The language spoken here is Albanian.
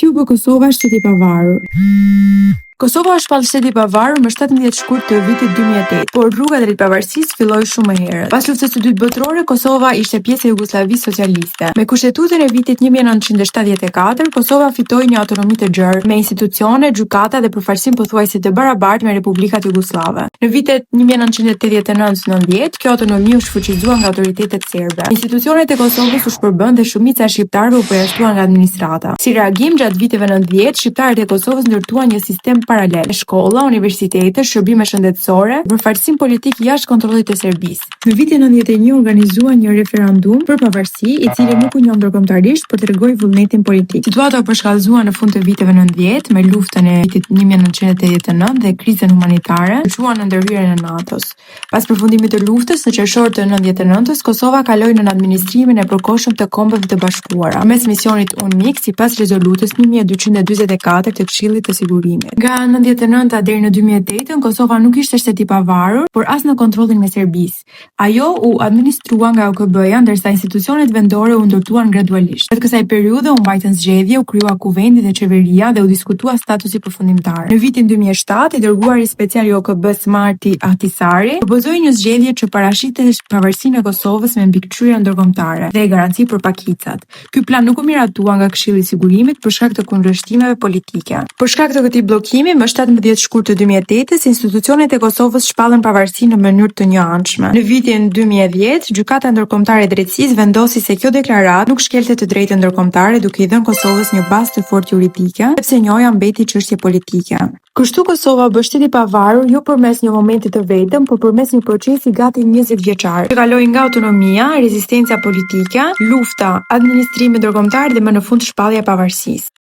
Si u bë Kosova shtet i pavarur? Kosova u shpall shtet i pavarur më 17 shkurt të vitit 2008, por rruga drejt pavarësisë filloi shumë më herët. Pas luftës së dytë botërore, Kosova ishte pjesë e Jugosllavisë socialiste. Me kushtetutën e vitit 1974, Kosova fitoi një autonomi të gjerë, me institucione, gjykata dhe përfaqësim pothuajse të barabartë me republikat jugosllave. Në vitet 1989-90, kjo autonomi u shfuqizua nga autoritetet serbe. Institucionet e Kosovës u shpërbën dhe shumica e shqiptarëve u përjashtuan nga administrata. Si reagim, gjatë viteve 90, shqiptarët e Kosovës ndërtuan një sistem paralel, shkolla, universitete, shërbime shëndetësore, përfaqësim politik jashtë kontrollit të Serbisë. Në vitin 91 u organizua një referendum për pavarësi, i cili nuk u njoh ndërkombëtarisht, por tregoi vullnetin politik. Situata u përshkallëzua në fund të viteve 90 me luftën e vitit 1989 dhe krizën humanitare, që çuan në ndërhyrjen e NATO-s. Pas përfundimit të luftës, në qershor të 99-s, Kosova kaloi nën administrimin e përkohshëm të Kombeve të Bashkuara, përmes misionit UNMIK sipas rezolutës 1244 të Këshillit të Sigurimit. Nga 99-a deri në 2008-ën, Kosova nuk ishte shtet i pavarur, por as në kontrollin e Serbisë. Ajo u administrua nga OKB-ja, ndërsa institucionet vendore u ndërtuan gradualisht. Gjatë kësaj periudhe u mbajtën zgjedhje, u krijua kuvendi dhe qeveria dhe u diskutua statusi përfundimtar. Në vitin 2007, i dërguari special i OKB-s Martti Ahtisaari propozoi një zgjedhje që parashihte pavarësinë e Kosovës me mbikëqyrje ndërkombëtare dhe garanci për pakicat. Ky plan nuk u miratua nga Këshilli i Sigurimit për shkak të kundërshtimeve politike. Për shkak të këtij bllokimi, më 17 shkurt të 2008-s, institucionet e Kosovës shpallën pavarësinë në mënyrë të njëanshme. Në vitin 2010, Gjykata Ndërkombëtare e Drejtësisë vendosi se kjo deklaratë nuk shkelte të drejtën ndërkombëtare duke i dhënë Kosovës një bazë të fortë juridike, sepse njohja mbeti çështje politike. Kështu Kosova u bë shtet i pavarur jo përmes një momenti të vetëm, por përmes një procesi gati 20 vjeçar, që kaloi nga autonomia, rezistenca politike, lufta, administrimi ndërkombëtar dhe më në fund shpallja e pavarësisë.